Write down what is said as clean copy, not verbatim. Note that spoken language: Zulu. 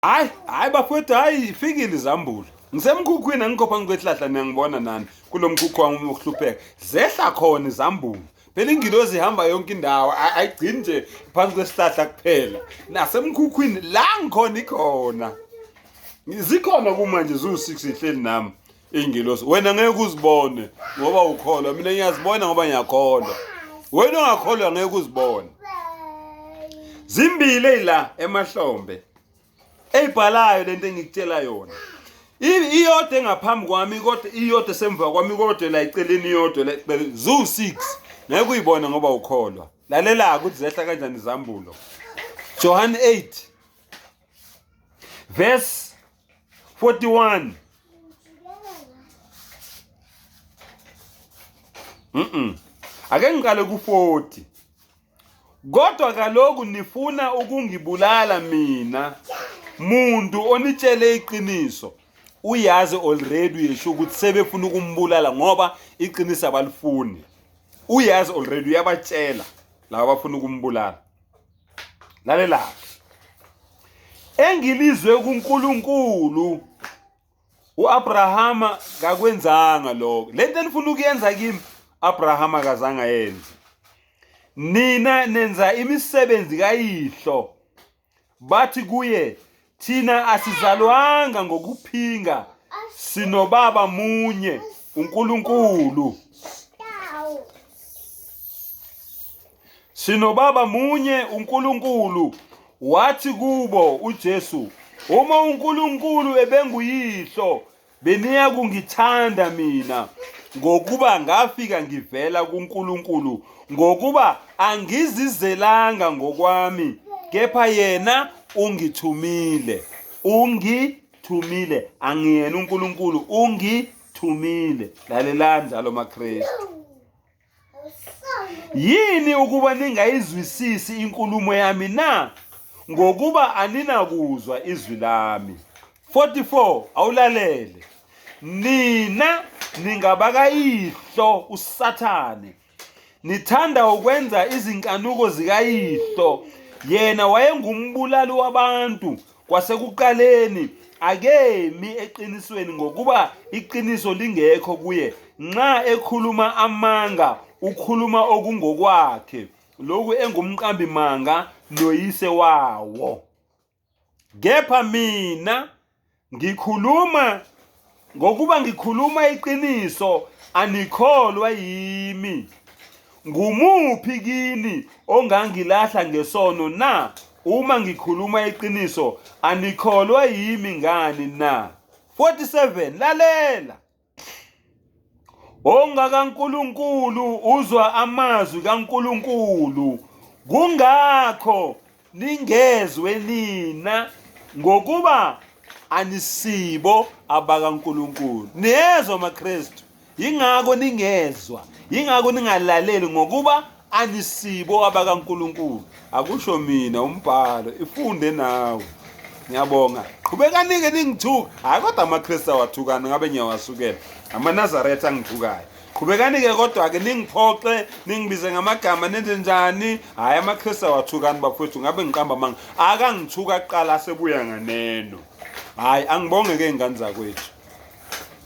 Hayi, hayi bafowethu, hayi ifikile izambulo. Ngisemkhukhwini angikho phansi kwehlahla niyangibona nani kulo mkhukhu wami wokuhlupheka. Zehla khona izambulo. Phela ingilozi ihamba yonke indawo, ayigcini nje phansi kwesihlahla kuphela. Nasemkhukhwini la ngikhona ikhona. Zikhona kumanje ziwu-6 ihleli nami ingilosi. Wena ngeke uzibone ngoba ukholwa, mina ngiyazibona ngoba ngiyakholwa. Wena ongakholwa ngeke uzibone. Zimbili la emahlombe. Eyibhalayo lento engikutshela yona. Iyodwa engaphambi kwami kodwa iyodwa esemva kwami kodwa la eceleni iyodwa la eceleni zu-6 ngeke uyibone ngoba ukholwa. Lalela ukuthi zehla kanjani izambulo. John 8 verse 41. Ake ngiqale ku-40. Kodwa kaloku nifuna ukungibulala mina muntu onitshele iqiniso. Uyazi already uyesho ukuthi sebefuna ukumbulala ngoba iqiniso abalifuni. Uyazi already uyabatshela laba abafuna ukumbulala. Lalela. Engilizwe kuNkulunkulu uAbrahama kakwenzanga lokho. Lento enifuna ukuyenza kimi Abrahama akazange ayenze. Nina nenza imisebenzi kayihlo. Bathi kuye, thina asizalwanga ngokuphinga, sinobaba munye, uNkulunkulu. Sinobaba munye uNkulunkulu. Wathi kubo uJesu, uma uNkulunkulu ebenguyihlo, beniyakungithanda mina, ngokuba ngafika ngivela kuNkulunkulu, ngokuba angizizelanga ngokwami, kepha yena ungithumile. Ungithumile, angiyena uNkulunkulu, ungithumile. Lalelani njalo maKristu. Yini ukuba ningayizwisisi inkulumo yami na? Ngokuba aninakuzwa izwi lami. 44 awulalele. Nina ningabakayihlo uSathane. Nithanda ukwenza izinkanuko zikayihlo. Yena wayengumbulali wabantu Kwasekuqaleni akemi eqinisweni ngokuba iqiniso lingekho kuye. Nxa ekhuluma amanga ukhuluma okungokwakhe, lokhu engumqambi manga noyise wawo. Kepha mina ngikhuluma ngokuba ngikhuluma iqiniso anikholwa yimi. Ngumuphi kini ongangilahla ngesono na? Uma ngikhuluma iqiniso anikholwa yimi ngani na? 47 Lalela! OngakaNkulunkulu uzwa amazwi kaNkulunkulu. Kungakho ningezwe nina ngokuba anisibo abakaNkulunkulu. Niyezwa maKristu? Yingakho ningezwa, yingakho ningalaleli ngokuba anisibo abakaNkulunkulu. Akusho mina umbhalo, ifunde nawe. Ngiyabonga. Qhubekanike ningithuka. Hayi kodwa amaKristu awathukani ngabe ngiyawasukela. AmaNazaretha angithukayo. Qhubekani-ke kodwa-ke ningiphoxe ningibize ngamagama nenze njani. Hhayi amaKristu awathukani bafowethu ngabe ngiqamba amanga. Akangithuka kuqala asebuya nganeno. Hhayi angibonge-ke iy'ngane zakwethu.